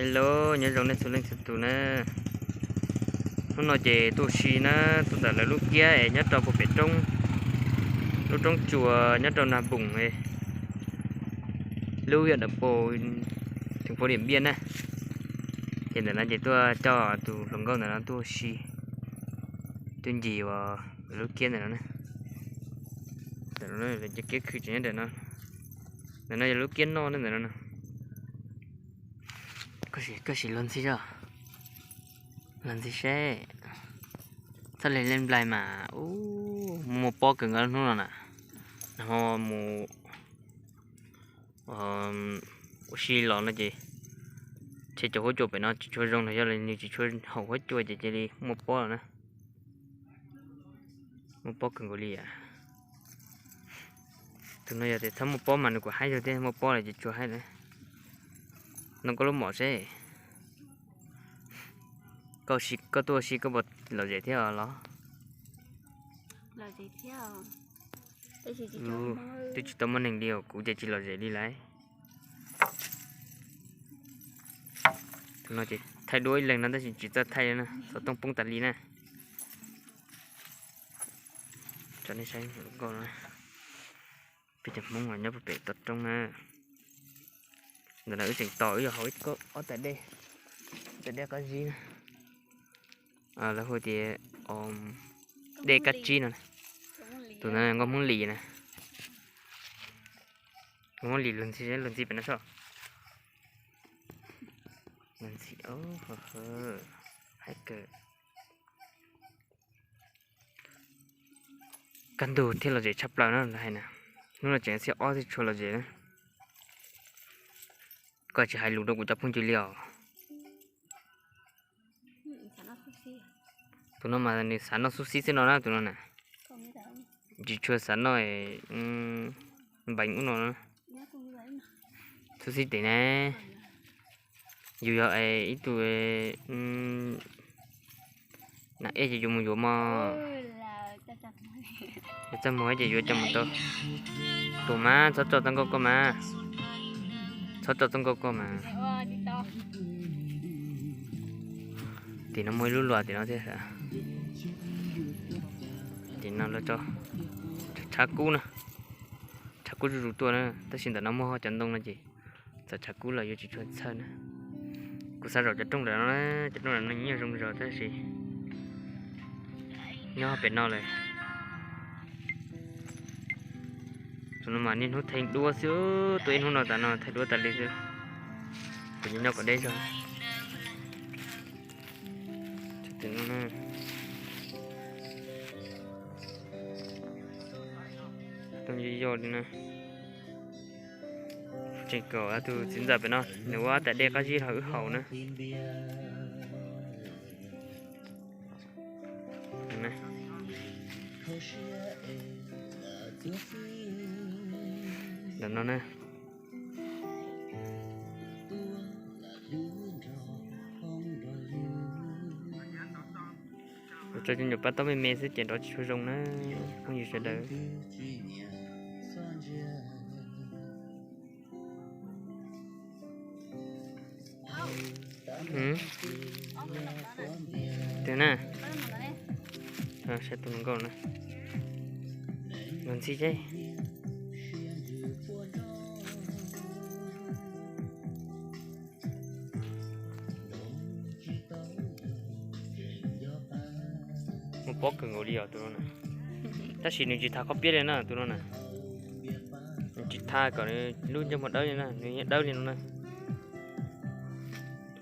Hello, nyob zoo nej txhua leej txhua tus na. Hnub no ces tuaj ua si na, tuaj ntawm lawv lub kiab es nyob rau puag pem roob, lub roob tsuas nyob rau Nag Poom, lub huyện Nậm Pồ, thành phố Điện Biên na. Ces ntawm no ces tuaj coj tus hluas nkauj ntawm no tuaj ua si, tuaj ncig uas lub kiab ntawm no na. Ntawm no lawv cov kiab khw tseem nyob ntawm no. Ntawm no yog lub kiab noj na ntawm no. Koj sim luag ntxhi, luag ntxhi seb. Txhob lig lig nplai mas ub, muaj pob kawg nkaus hnub no na. Nag hmo mus ua si los no ces ntshe cov huab cua pem no tsis tshua zoo los yog nws tsis tshua haum huab cua ces cia li muaj pob lawm na. Muaj pob kawg nkaus li. Tus no yog tias txhob muaj pob mas nws kuj haib zog thiab, muaj pob lawm ces tsuas haib lawm. Ntoo koj lub mom seb. Koj tuaj ua si koj puas lom zem thiab los? Twb tsis tau muaj neeg li os, kuv ces tsis lom zem li lawm. Tus no ces thaij duab ib leeg no tab sis tsis txawj thaij li na, xov tooj poob tas li na. Tso nej saib nkauj no. Peb cov Hmoob nyob puag pem tom roob na. Ntawm no wb tseem tos wb yuav haus ib ob tais dej, tais dej qab zib na. Lawv hu tias dej kab tsib no. Tus no nkauj Hmoob Lis na. Nkauj Hmoob Lis, luag ntxhi, luag ntxhi pem no sob. Luag ntxhi, haib kawg. Kaj ntug thiaj lom zem tshaj plaws na lawv hais na. Hnub no tseem xiab ob thiaj tshua lom zem na. Koj tsis hais lus rau kuv cov phooj ywg li os. Tus no mas nws xav noj xub xib xwb no na tus no na. Tsis tshua xav noj npeev ub no. Xub xib tes ne. Yus yog ib tug nas ej ces yus mus yuav mog. Yus txaj muag ces yuav coj mus tau. Tus mas txhob tso txoj nkauj koj mas. Txhob tso txoj nkauj koj mas. Tim no muaj ib lub luas tim no thiab. Tim no lawv tso tshav kub na. Tshav kub zuj zus tuaj na, tab sis ntawm no muaj cov ntoo no ces txawm tshav kub los yuav tsis tshua txhawj na. Kuv xav zaum cov rooj ntawm no, cov rooj ntawm no nyob zoo zog tab sis nyob pem no lawm. Tus no mas niaj hnub theej duab xwb, tuaj ib hnub no tas no theej duab tas li xwb. Kuv nyob nyob kom deb zog. Tooj yoj yoj li na. Tseem kom tus txiv ntxawm pem no nws ua tais dej qab zib rau wb haus na. Ntawm no na. Kuv tso cov nyuam paj taub me me xwb ces nrov tsis tshua zoo na phooj ywg sawv daws. Twg na? Saib tus hluas nkauj na. Los ntxhi seb. Muaj pob kawg nkaus li os tus no na. Tab sis nws tsis thav qhov piab li na tus no na. Nws tsis thav kom nws lub ntsej muag dawb li na, nws yeej dawb li no na.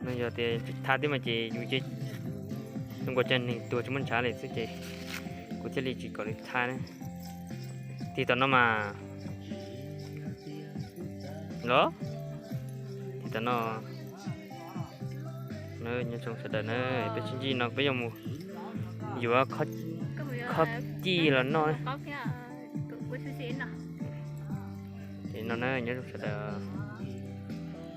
No yog tias tsis thav thiab mas ces yus ces zoo nkaus cov neeg tuag tsis muaj ntshav li xwb ces kuv thiaj li tsis kom nws thav na. Tig tom no mas los tig tom no. Nyob zoo sawv daws na, peb sib ntsib no peb yuav mus yuav khob cij los noj. Ces no na nyob zoo sawv daws.